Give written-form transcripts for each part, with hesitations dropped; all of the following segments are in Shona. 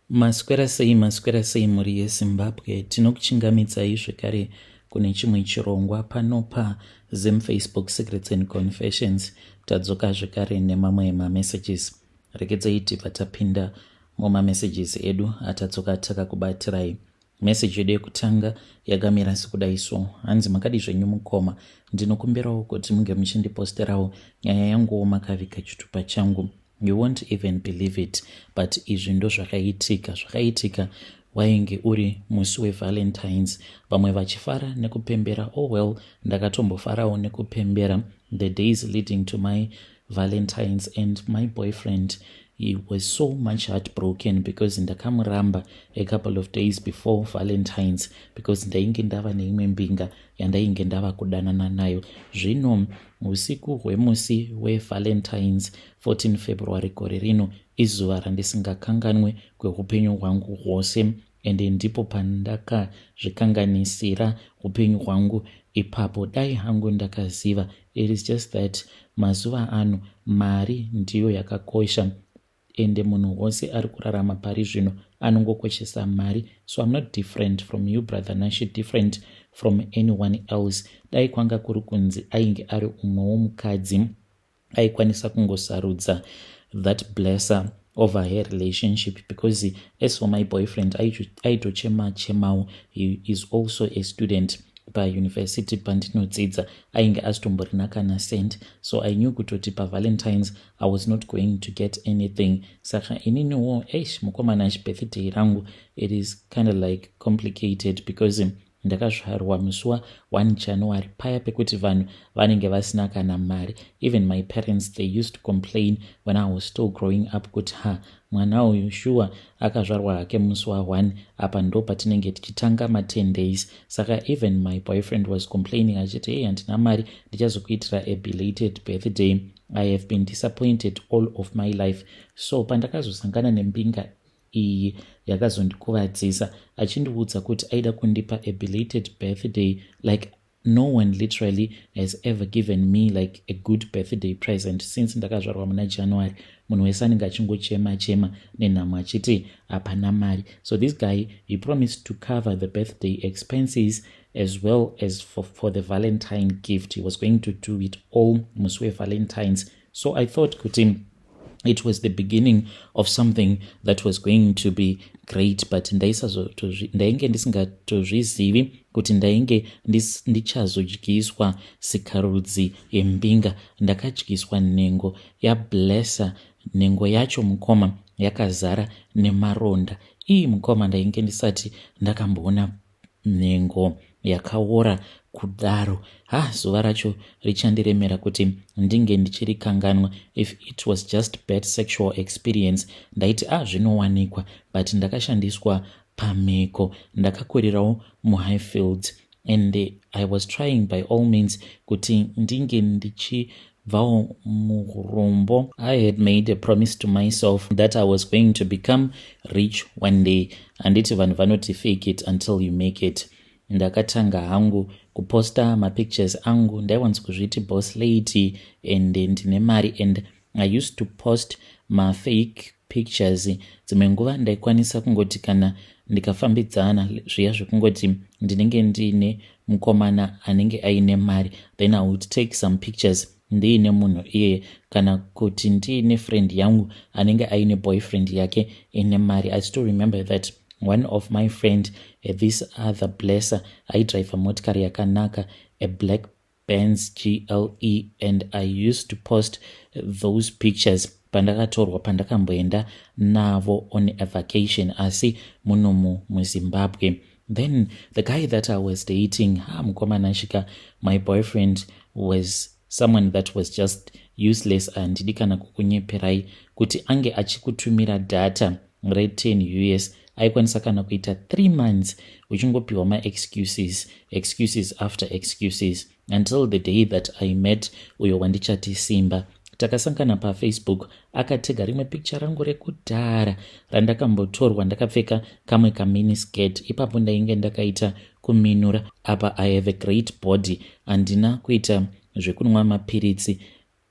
Maswera sei, maswera sei mhuri yeZimbabwe. Tinokuchingamidzai zvekare kune chimwe chirongwa pano paZim Facebook Secrets and Confessions. Tadzoka zvekare nemamwe mamessages. Regedzai tibva tapinda mumamessages edu atadzoka takakubatirai. Message yedu yekutanga yakamira sekudai so. Hanzi makadi zvenyu mukoma. Ndinokumbirawo kuti munge muchindiposterawo nyaya yanguwo makaviga chitupa changu. You won't even believe it but izvi ndozvakaitika. Zvakaitika wainge uri musi weValentines, vamwe vachifara nekupembera. Oh well, ndakatombofarawo nekupembera the days leading to my Valentines, and my boyfriend, he was so much heartbroken because ndakamuramba a couple of days before Valentines because ndainge ndava neimwe mbinga yandainge ndava kudanana nayo. Zvino usiku hwemusi weValentines, 14 February gore rino, izuva randisingakanganwe kweupenyu hwangu hwose, ende ndipo pandakazvikanganisira upenyu hwangu ipapo. Dai hangu ndakaziva. It is just that mazuva ano mari ndiyo yakakosha, ende munhu wose ari kurarama pari zvino anongokoshesa mari. So I'm not different from you, brother Nashi, different from anyone else. Dai kwanga kuri kunzi ainge ari umwewo mukadzi aikwanisa kungosarudza that blesser over her relationship, because as for my boyfriend, aitochema chemawo. He is also a student pauniversity pandinodzidza. Ainge asitomborina kana cent, so I knew kutoti paValentines I was not going to get anything. Saka ininiwo, eish, mukomana, chibirthday rangu, it is kind of like complicated because ndakazvarwa musi wa1 January, paya pekuti vanhu vanenge vasina kana mari. Even my parents, they used to complain when I was still growing up kuti, "Ha, mwana uyu shuwa akazvarwa hake musi wa1, apa ndo patinenge tichitanga ma10 days." Saka even my boyfriend was complaining achiti, "Hey, handina mari, ndichazokuitira a belated birthday." I have been disappointed all of my life. So pandakazosangana nembinga iyi yakazondikuvadzisa, achindiudza kuti aida kundipa a belated birthday like no one literally has ever given me, like a good birthday present since ndakazvarwa muna January. Munhu wese anenge achingochema chema nenhamo achiti hapana mari. So this guy, he promised to cover the birthday expenses as well as for the Valentine gift. He was going to do it all musi weValentines. So I thought kuti it was the beginning of something that was going to be great, but ndainge ndisingatozvizivi kuti ndainge ndichazodyiswa sikarudzi yembinga. Ndakadyiswa nhengo yablesser. Nhengo yacho, mukoma, yakazara nemaronda. Ii, mukoma, ndainge ndisati ndakamboona nhengo yakaora kudaro. Ha, zuva racho richandiremera kuti ndinge ndichirikanganwa. If it was just bad sexual experience, ndaiti, "A ah, zvinowanikwa," but ndakashandiswa pamheko. Ndakakurirawo muHighfields and I was trying by all means kuti ndinge ndichibvawo murombo. I had made a promise to myself that I was going to become rich one day. Handiti vanhu vanoti, "Fake it until you make it"? Ndakatanga hangu kuposta mapictures angu. Ndaiwanza kuzviti boss lady and ndine mari, and I used to post mafake pictures. Dzimwe nguva ndaikwanisa kungoti kana ndikafambidzana zviya zvekungoti ndinenge ndiine mukomana anenge aine mari, then I would take some pictures ndiine munhu iyeye, kana kuti ndiine friend yangu anenge aine boyfriend yake ine mari. I still remember that one of my friend, this other blesser, aidriva motikari yakanaka, a black Benz GLE, and I used to post those pictures pandakatorwa pandakamboenda navo on a vacation, asi munomu muZimbabwe. Then the guy that I was dating, ha, mukomana, shika, my boyfriend was someone that was just useless. Handidi kana kukunyeperai kuti ange achikutumira data re10 US, aikwanisa kana kuita 3 months uchingopiwa maexcuses, excuses after excuses, until the day that I met uyo wandichati Simba. Takasangana paFacebook. Akatega rimwe picture rangu rekudhara randakambotorwa ndakapfeka kamwe kaminiskirt. Ipapo ndainge ndakaita kuminura. Apa I have a great body, handina kuita zvekunwa mapiritsi.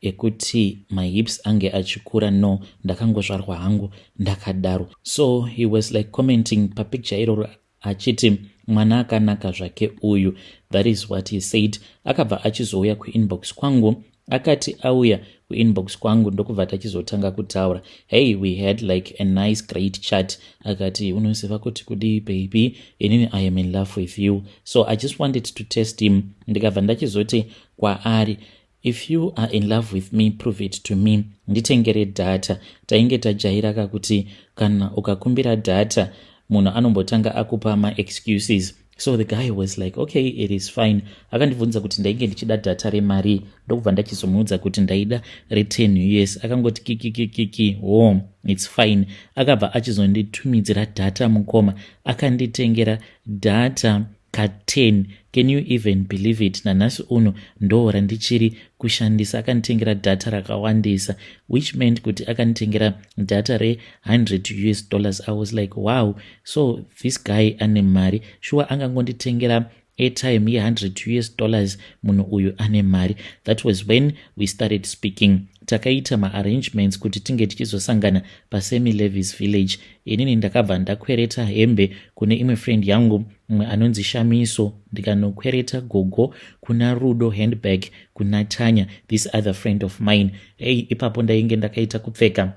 Ekuti mahips ange achikura, no, ndakangozvarwa hangu ndakadaro. So he was like commenting papicture iroro achiti mwana akanaka zvake uyu. That is what he said. Akabva achizouya kuinbox kwangu. Akati auya kuinbox kwangu, ndokubva tachizotanga kutaura. Hey, we had like a nice great chat. Akati, "Unoziva kuti kudii, baby? Inini I am in love with you." So I just wanted to test him. Ndikabva ndachizoti kwaari, "If you are in love with me, prove it to me. Nditengere data." Tainge tajaira kakuti kana ukakumbira data, munhu anombotanga akupa maexcuses. So the guy was like, "Okay, it is fine." Akandibvunza kuti ndainge ndichida data remari, ndokubva ndachizomuudza kuti ndaida re10 US. Akangoti, "Kikikikiki, oh, it's fine." Akabva achizonditumidzira data, mukoma. Akanditengera data ka10. Can you even believe it? Nanhasi uno ndo randichiri kushandisa. Akanditengera data rakawandisa, which meant kuti akanditengera data re100 US dollars. I was like, "Wow, so this guy ane mari sure. Angangonditengera airtime ye100 US dollars. Munhu uyu ane mari." That was when we started speaking. Takaita maarrangements kuti tinge tichizosangana paSammy Levis Village. Inini ndakabva ndakwereta hembe kune imwe friend yangu, mumwe anonzi Shamiso, ndikanokwereta gogo kuna Rudo, handbag kuna Tanya, this other friend of mine. Ei, ipapo ndainge ndakaita kupfeka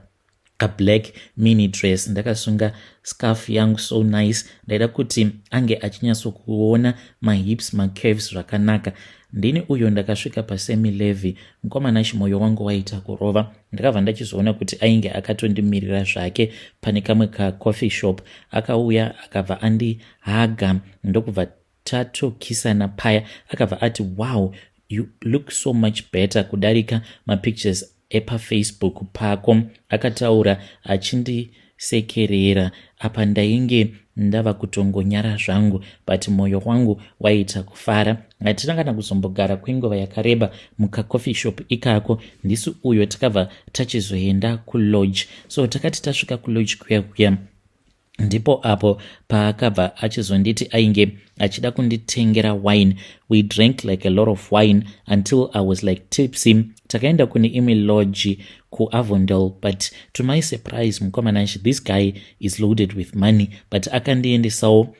kablack mini dress, ndakasunga scarf yangu so nice. Ndaida kuti ange achinyatsokuona mahips, macurves zvakanaka. Ndini uyo ndakasvika paSammy Levy. Mukomana, chimoyo wangu waita kurova. Ndakabva ndachizoona kuti ainge akatondimirira zvake pane kamwe kacoffee shop. Akauya, akabva andihaga, ndokubva tatokisana paya. Akabva ati, "Wow, you look so much better kudarika mapictures epaFacebook pako." Akataura achindisekerera. Apa ndainge ndava kutongonyara zvangu, but mwoyo wangu waita kufara. Hatina kana kuzombogara kwenguva yakareba mukacoffee shop ikako. Ndisi uyo takabva tachizoenda kulodge. So takati tasvika kulodge kuya kuya, ndipo apo paakabva achizonditi ainge achida kunditengera wine. We drank like a lot of wine until I was like tipsy. Takaenda kune imwe lodge kuAvondale, but to my surprise, mukomanashi, this guy is loaded with money, but akandiendesawo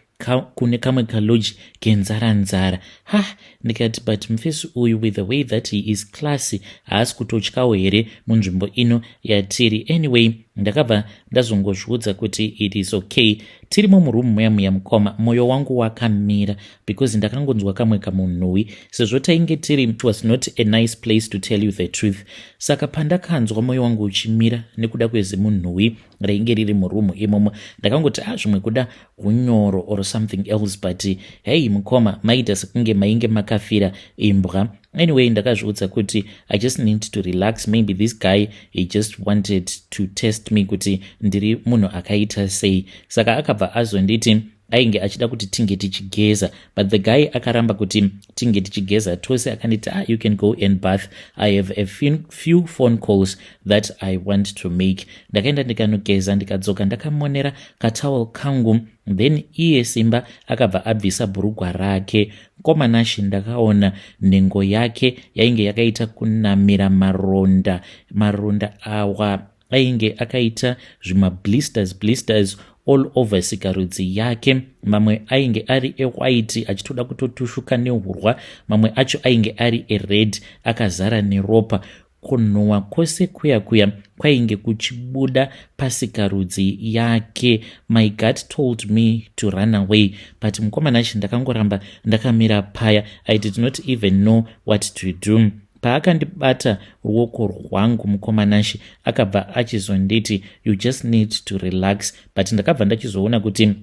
kune kamwe kalodge kenzara nzara. Ha, ndikati, "But mufesi uyu, with the way that he is classy, haasi kutotyawo here munzvimbo ino yatiri?" Anyway, ndakabva ndazongozviudza kuti it is okay. Tirimo murumu muya muya, mukoma, mwoyo wangu wakamira because ndakangonzwa kamwe kamunhuwi. Sezvo tainge tiri, it was not a nice place, to tell you the truth. Saka pandakanzwa mwoyo wangu uchimira nekuda kwezimunhuwi rainge riri murumu imomo, ndakangoti, "A ah, zvimwe kuda unyoro or something else." But hey, mukoma, maita sekunge mainge makafira imbwa. Anyway, ndakazviudza kuti I just need to relax. Maybe this guy, he just wanted to test me kuti ndiri munhu akaita sei. Saka akabva azonditi ainge achida kuti tinge tichigeza, but the guy akaramba kuti tinge tichigeza tose. Akanditi, "Ah, you can go and bath. I have a few phone calls that I want to make." Ndakaenda ndikanogeza, ndikadzoka ndakamonera katowel kangu. Then iye Simba akabva abvisa bhurugwa rake. Mukomanashi, ndakaona nhengo yake yainge yakaita kunamira maronda. Maronda awa ainge akaita zvimablisters blisters all over sikarudzi yake. Mamwe ainge ari ewhite, achitoda kutotushuka nehurwa. Mamwe acho ainge ari ered, akazara neropa. Kunhuhwa kwose kuya kuya kwainge kuchibuda pasikarudzi yake. My gut told me to run away, but mukomanachi, ndakangoramba ndakamira paya. I did not even know what to do. Paakandibata ruoko rwangu, mukomanashi, akabva achizonditi, "You just need to relax." But ndakabva ndachizoona kuti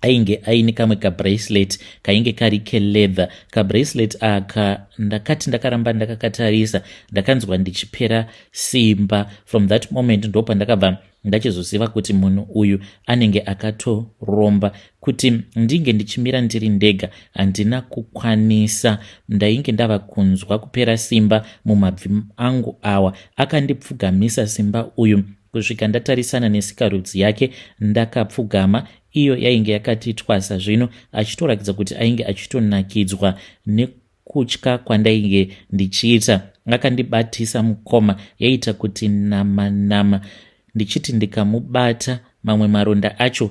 ainge aine kamwe kabracelet kainge kari keleather. Kabracelet aka, ndakati ndakaramba ndakakatarisa, ndakanzwa ndichipera simba. From that moment ndo pandakabva ndachizoziva kuti munhu uyu anenge akatoromba. Kuti ndinge ndichimira ndiri ndega, handina kukwanisa. Ndainge ndava kunzwa kupera simba mumabvi angu awa. Akandipfugamisa Simba uyu kusvika ndatarisana nesikarudzi yake ndakapfugama. Iyo yainge yakati twasa zvino, achitoratidza kuti ainge achitonakidzwa nekutya kwandainge ndichiita. Akandibatisa mukoma, yaita kuti nama nama, ndichiti ndikamubata mamwe maronda acho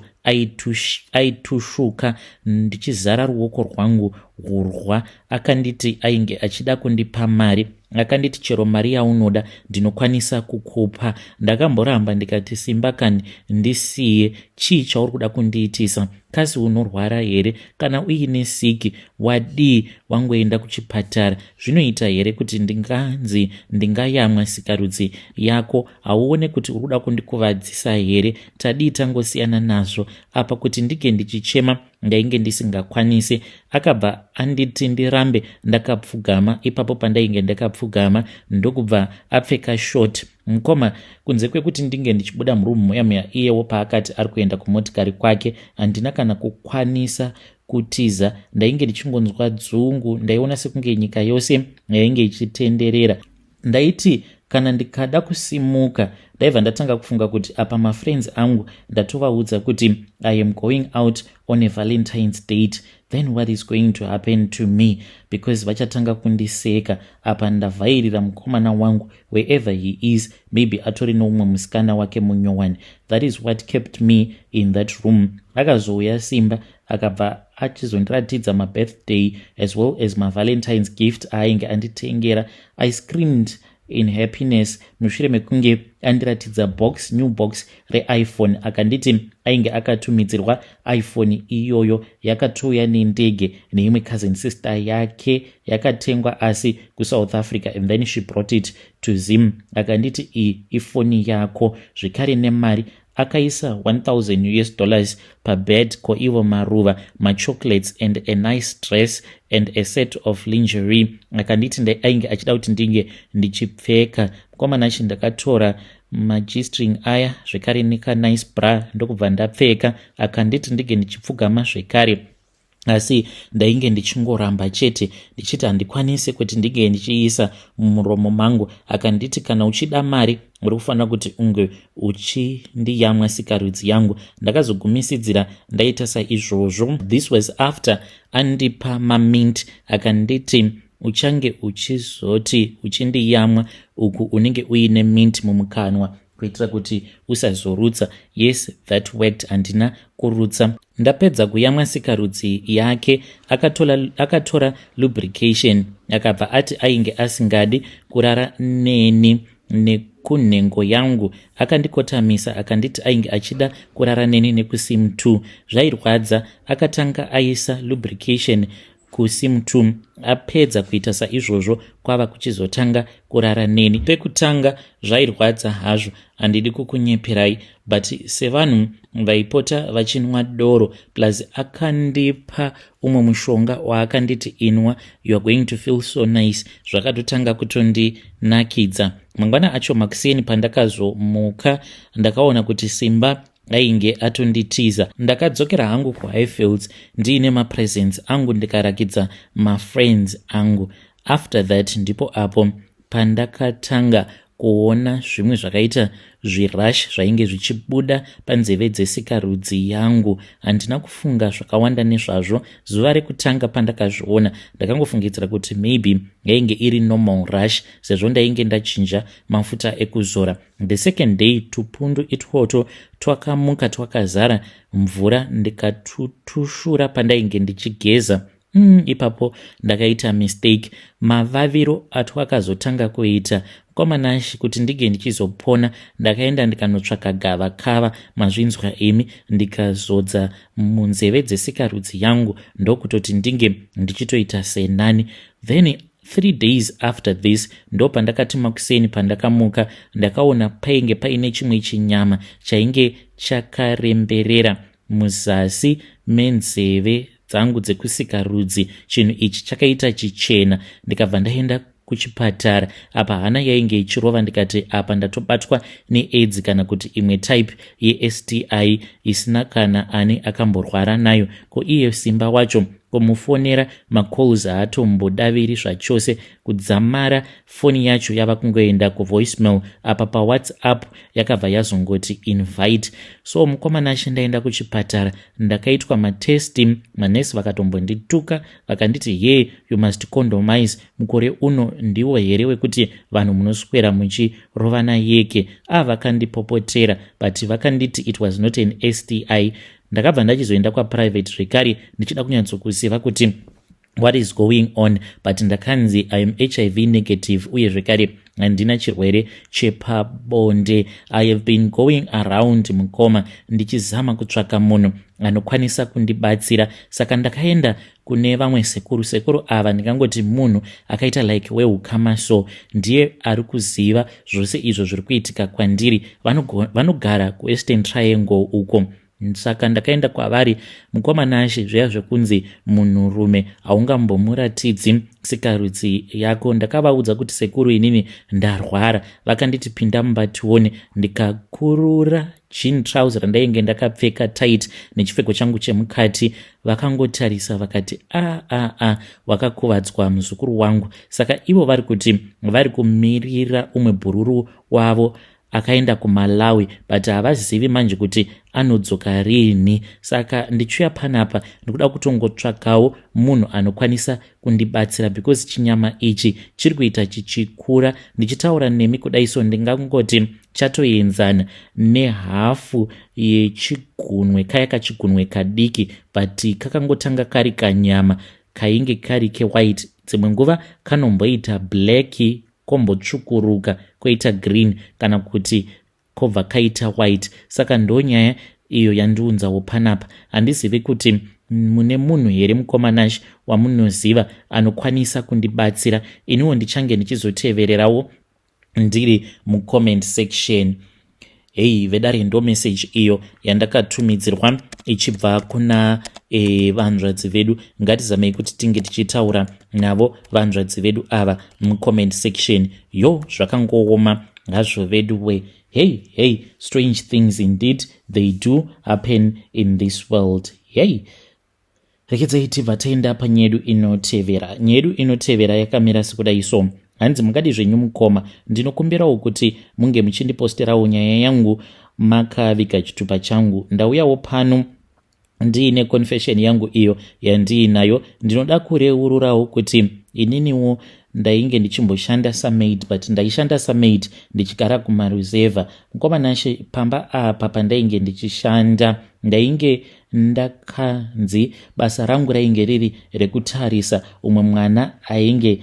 aitushuka ndichizara ruoko rwangu hurwa. Akanditi ainge achida kundipa mari, akanditi, "Chero mari yaunoda ndinokwanisa kukupa." Ndakamboramba ndikati, "Simba kani, ndisiye. Chii chauri kuda kundiitisa? Kasi unorwara here? Kana uine siki, wadii wangoenda kuchipatara? Zvinoita here kuti ndinganzi ndingayamwa sikarudzi yako? Hauone kuti uri kuda kundikuvadzisa here? Tadii tangosiyana nazvo?" Apa kuti ndinge ndichichema ndainge ndisingakwanisi. Akabva anditi ndirambe ndakapfugama. Ipapo pandainge ndakapfugama, ndokubva apfeka short. Mukoma, kunze kwekuti ndinge ndichibuda murumu muya muya, iyewo paakati ari kuenda kumotikari kwake, handina kana kukwanisa kutiza. Ndainge ndichingonzwa dzungu, ndaiona sekunge nyika yose yainge ichitenderera. Ndaiti kana ndikada kusimuka, ndaibva ndatanga kufunga kuti apa mafriends angu ndatovaudza kuti I am going out on a Valentine's date, then what is going to happen to me? Because vachatanga kundiseka. Apa ndavhairira mukomana wangu. Wherever he is, maybe atori noumwe musikana wake munyowani. That is what kept me in that room. Akazouya Simba, akabva achizondiratidza mabirthday as well as maValentines gift aainge anditengera. I screamed in happiness mushure mekunge andiratidza box, new box reiPhone. Akanditi ainge akatumidzirwa iPhone iyoyo, yakatouya nendege neimwe cousin sister yake, yakatengwa asi kuSouth Africa, and then she brought it to Zim. Akanditi, "Iyi ifoni yako zvekare nemari." Akaisa US$1000 pabed, ko ivo maruva, machocolates and a nice dress and a set of lingerie. Akanditi ainge achida kuti ndinge ndichipfeka. Mukomana, ndakatora maG-string aya zvekare nekanice bra, ndokubva ndapfeka. Akanditi ndinge ndichipfugama zvekare, asi ndainge ndichingoramba chete, ndichiti handikwanisi kuti ndinge ndichiisa mumuromo mangu. Akanditi, "Kana uchida mari, uri kufanira kuti unge uchindiyamwa sikarudzi yangu." Ndakazogumisidzira ndaita saizvozvo. This was after andipa mamint. Akanditi, "Uchange uchizoti uchindiyamwa uku unenge uine mint mumukanwa kuitira kuti usazorutsa." Yes, that worked, handina kurutsa. Ndapedza kuyamwa sikarudzi yake, akatora lubrication, akabva ati ainge asingadi kurara neni nekunhengo yangu. Akandikotamisa, akanditi ainge achida kurara neni nekusim 2. Zvairwadza. Akatanga aisa lubrication kusim 2. Apedza kuita saizvozvo, kwava kuchizotanga kurara neni. Pekutanga zvairwadza hazvo, handidi kukunyeperai, but sevanhu vaipota vachinwa doro, plus akandipa umwe mushonga waakanditi, "Inwa, you are going to feel so nice," zvakatotanga kutondinakidza. Mangwana acho makuseni pandakazomuka, ndakaona kuti Simba ainge atonditiza. Ndakadzokera hangu kuHighfields ndiine mapresents angu, ndikarakidza mafriends angu. After that ndipo apo pandakatanga kuona zvimwe zvakaita zvirash zvainge zvichibuda panzeve dzesikarudzi yangu. Handina kufunga zvakawanda nezvazvo. Zuva rekutanga pandakazviona, ndakangofungidzira kuti maybe yainge iri normal rash, sezvo ndainge ndachinja mafuta ekuzora. The second day, tupundu itwoto twakamuka twakazara mvura, ndikatutushura pandainge ndichigeza. Ipapo ndakaita mistake. Mavaviro atwakazotanga kuita, mukomanashi, kuti ndinge ndichizopona, ndakaenda ndikanotsvaka gava kava, mazvinzwa imi, ndikazodza munzeve dzesikarudzi yangu, ndokutoti ndinge ndichitoita senani. Then 3 days after this, ndo pandakati makuseni pandakamuka, ndakaona painge paine chimwe chinyama chainge chakaremberera muzasi menzeve dzangu dzekusikarudzi. Chinhu ichi chakaita chichena. Ndikabva ndaenda kuchipatara. Apa hana yainge ichirova, ndikati apa ndatobatwa neAIDS kana kuti imwe type yeSTI isina kana ani akamborwara nayo. Ko iye Simba wacho Kumufonera macalls haatombodaviri zvachose, kudzamara foni yacho yava kungoenda kuvoicemail. Apa paWhatsApp yakabva yazongoti invite. So mukomana achi ndaenda kuchipatara, ndakaitwa matest. Manesi vakatombondituka, vakanditi, "Ye, you must condomise. Mukore uno ndiwo here wekuti vanhu munoswera muchirovana yeke?" A, vakandipopotera, but vakanditi it was not an STI. Ndakabva ndachizoenda kwaprivate zvekare ndichida kunyatsokuziva kuti what is going on, but ndakanzi I am HIV negative, uye zvekare handina chirwere chepabonde. I have been going around, mukoma, ndichizama kutsvaka munhu anokwanisa kundibatsira. Saka ndakaenda kune vamwe sekuru. Sekuru ava ndingangoti munhu akaita like weukama, so ndiye ari kuziva zvose izvo zviri kuitika kwandiri. Vanogara kuWestern Triangle uko. Saka ndakaenda kwavari, mukoma Nashe. Zviya zvekunzi munhurume haungambomuratidzi sikarudzi yako, ndakavaudza kuti, "Sekuru, inini ndarwara." Vakanditi, "Pinda mumba tione." Ndikakurura jean trouser randainge ndakapfeka tight nechipfeko changu chemukati. Vakangotarisa vakati, "A a a, wakakuvadzwa, muzukuru wangu." Saka ivo vari kuti vari kumirira umwe bhururu wavo akaenda kuMalawi, but havazivi manje kuti anodzoka riini. Saka ndichiuya panapa ndikuda kutongotsvakawo munhu anokwanisa kundibatsira, because chinyama ichi chiri kuita chichikura. Ndichitaura nemi kudai so, ndingangoti chatoenzana nehafu yechigunwe, kaya kachigunwe kadiki, but kakangotanga kari kanyama kainge kari kewhite. Dzimwe nguva kanomboita black, kombotsvukuruka koita green, kana kuti kobva kaita white. Saka ndonyaya iyo yandiunzawo panapa. Handizivi kuti mune munhu here, mukoma Nash, wamunoziva anokwanisa kundibatsira. Iniwo ndichange ndichizotevererawo ndiri mucomment section. Hei vedare, ndo message iyo yandakatumidzirwa ichibva kuna vanzvadzi vedu. Ngatizamei kuti tinge tichitaura navo vanzvadzi vedu ava mucomment section. Yo, zvakangooma hazvo vedu we. Hey hey, strange things indeed, they do happen in this world. Hey, rekedzai tibva taenda panyedu inotevera. Nyedu inotevera yakamira sekudai so. Hanzi, "Mungadi zvenyu mukoma, ndinokumbirawo kuti munge muchindiposterawo nyaya yangu makaviga chitupa changu. Ndauyawo pano ndiine confession yangu iyo yandiinayo. Ndinoda kureururawo kuti ininiwo ndainge ndichimboshanda samaid, but ndaishanda samaid ndichigara kumaruzevha. Mukoma Nashe, pamba apa pandainge ndichishanda, ndainge ndakanzi basa rangu rainge riri rekutarisa umwe mwana ainge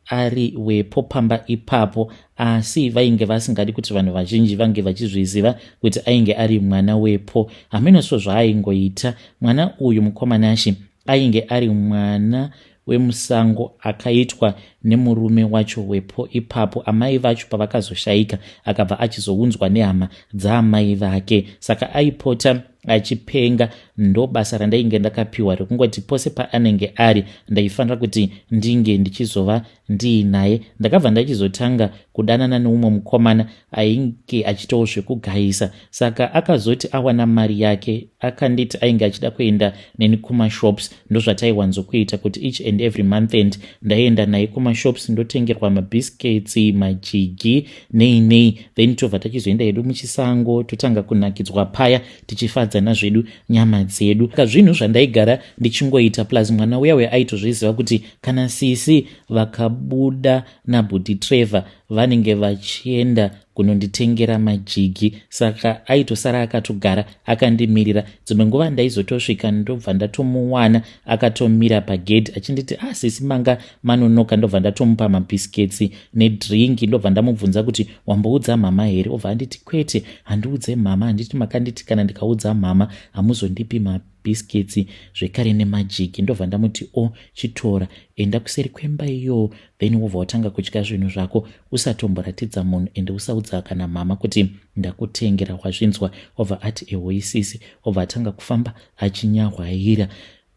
ari wepo pamba ipapo, asi vainge vasingadi kuti vanhu vazhinji vange vachizviziva kuti ainge ari mwana wepo. Hamenoso zvaaingoita mwana uyu. Mukoma Nashe, ainge ari mwana wemusango akaitwa nemurume wacho wepo ipapo. Amai vacho pavakazoshayika, akabva achizounzwa nehama dzaamai vake, saka aipota achipenga. Ndo basa randainge ndakapiwa rekungoti pose paanenge ari, ndaifanira kuti ndinge ndichizova ndiinaye. Ndakabva ndachizotanga kudanana neumwe mukomana ainge achitawo zvekugayisa. Saka akazoti awana mari yake, akanditi ainge achida kuenda neni kumashops. Ndozvataiwanzokuita, kuti each and every month end ndaienda naye kumashops, ndotengerwa mabiscuits, majigi, nei nei, then tobva tachizoenda hedu muchisango, totanga kunakidzwa paya, tichifadzana zvedu nyama dzedu. Saka zvinhu zvandaigara ndichingoita. Plus mwana uya uya aitozviziva kuti kana sisi vakabuda nabhudhi Trevor, vanenge vachienda kunonditengera majigi, saka aitosara akatogara akandimirira. Dzimwe nguva ndaizotosvika, ndobva ndatomuwana akatomira pagedhi achinditi, 'Ah, sisi, manga manonoka.' Ndobva ndatomupa mabhisiketsi nedrink. Ndobva ndamubvunza kuti, 'Wamboudza mama here?' Obva anditi, 'Kwete, handiudze mama. Handiti makanditi kana ndikaudza mama hamuzondipi mabhisiketsi zvekare nemajigi?' Ndobva ndamuti, 'O, chitora, enda kuseri kwemba iyo, then wobva watanga kudya zvinhu zvako. Usatomboratidza munhu, ende usaudza kana mama kuti ndakutengera. Wazvinzwa?' Obva ati, 'Ehoi sisi.' Obva atanga kufamba achinyahwaira.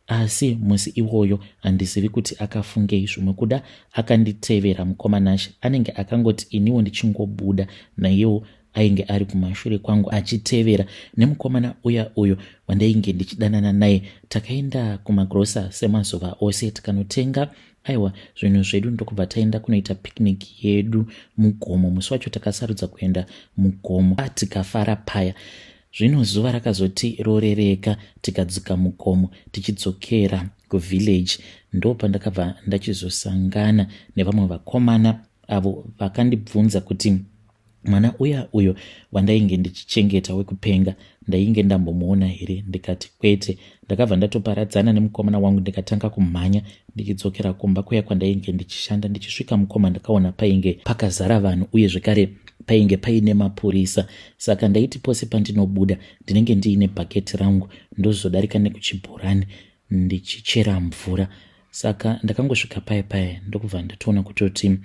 Asi musi iwoyo handizivi kuti akafungei, zvimwe kuda akanditevera. Mukoma Nashe, anenge akangoti iniwo ndichingobuda naiyewo Ainge ari kumashure kwangu achitevera nemukomana uya uyo wandainge ndichidanana naye. Takaenda kumagrosa semazuva ose, tikanotenga aiwa zvinhu zvedu, ndokubva taenda kunoita picnic yedu mugomo. Musi wacho takasarudza kuenda mugomo, tikafara paya. Zvino zuva rakazoti rorereka, tikadzika mugomo tichidzokera kuvillage, ndo pandakabva ndachizosangana nevamwe vakomana avo vakandibvunza kuti mwana uya uyo wandainge ndichichengeta wekupenga ndainge ndambomuona here. Ndikati kwete. Ndakabva ndatoparadzana nemukomana wangu, ndikatanga kumhanya ndichidzokera kumba kuya kwandainge ndichishanda. Ndichisvika mukoma, ndakaona painge pakazara vanhu uye zvekare painge paine mapurisa. Saka ndaiti pose pandinobuda ndinenge ndiine bhaketi rangu, ndozodarika nekuchibhorani ndichichera mvura. Saka ndakangosvika paya paya, ndokubva ndatoona kutoti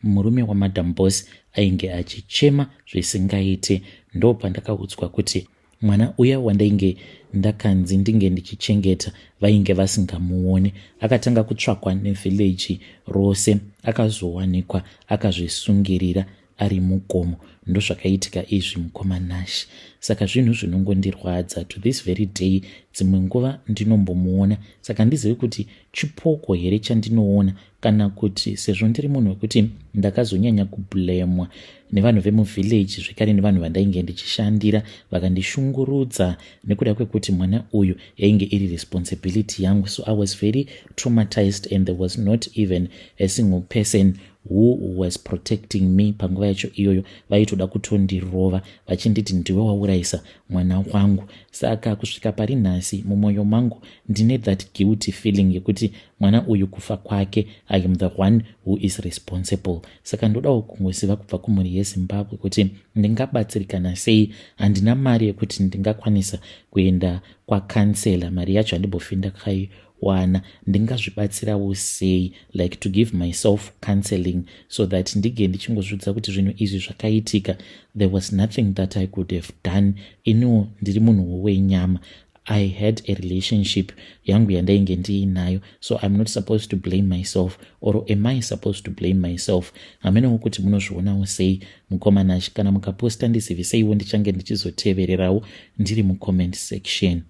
murume waMadam Boss ainge achichema zvisingaite. Ndo pandakaudzwa kuti mwana uya wandainge ndakanzi ndinge ndichichengeta vainge vasingamuoni. Akatanga kutsvakwa nevillage rose, akazowanikwa akazvisungirira ari mugomo. Ndozvakaitika izvi, mukoma Nash. Saka zvinhu zvinongondirwadza to this very day. Dzimwe nguva ndinombomuona, saka handizivi kuti chipoko here chandinoona kana kuti sezvo ndiri munhu wekuti ndakazonyanya kublamwa nevanhu vemuvillage, zvekare nevanhu vandainge ndichishandira vakandishungurudza nekuda kwekuti mwana uyu yainge iri responsibility yangu. So I was very traumatized and there was not even a single person who was protecting me panguva yacho iyoyo. Vaitoda kutondirova vachinditi, "Ndiwe waurayisa mwana wangu." Saka kusvika pari nhasi mumwoyo mangu ndine that guilty feeling yekuti mwana uyu kufa kwake, I am the one who is responsible. Saka ndodawo kungoziva kubva kumhuri yeZimbabwe kuti ndingabatsirikana sei. Handina mari yekuti ndingakwanisa kuenda kwacounsellor, mari yacho handimbofi ndakaiwana. Ndingazvibatsirawo sei, like to give myself counseling so that ndige ndichingozviudza kuti zvinhu izvi zvakaitika, there was nothing that I could have done? Iniwo ndiri munhu wenyama. I had a relationship yangu yandainge ndiinayo, so I'm not supposed to blame myself, or am I supposed to blame myself? Hamenewo kuti munozvionawo sei, mukoma Nash. Kana mukaposta, ndiziviseiwo, ndichange ndichizotevererawo ndiri mucomment section.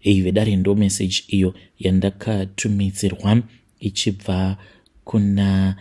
Ei vedare, ndo message iyo yandakatumidzirwa ichibva kuna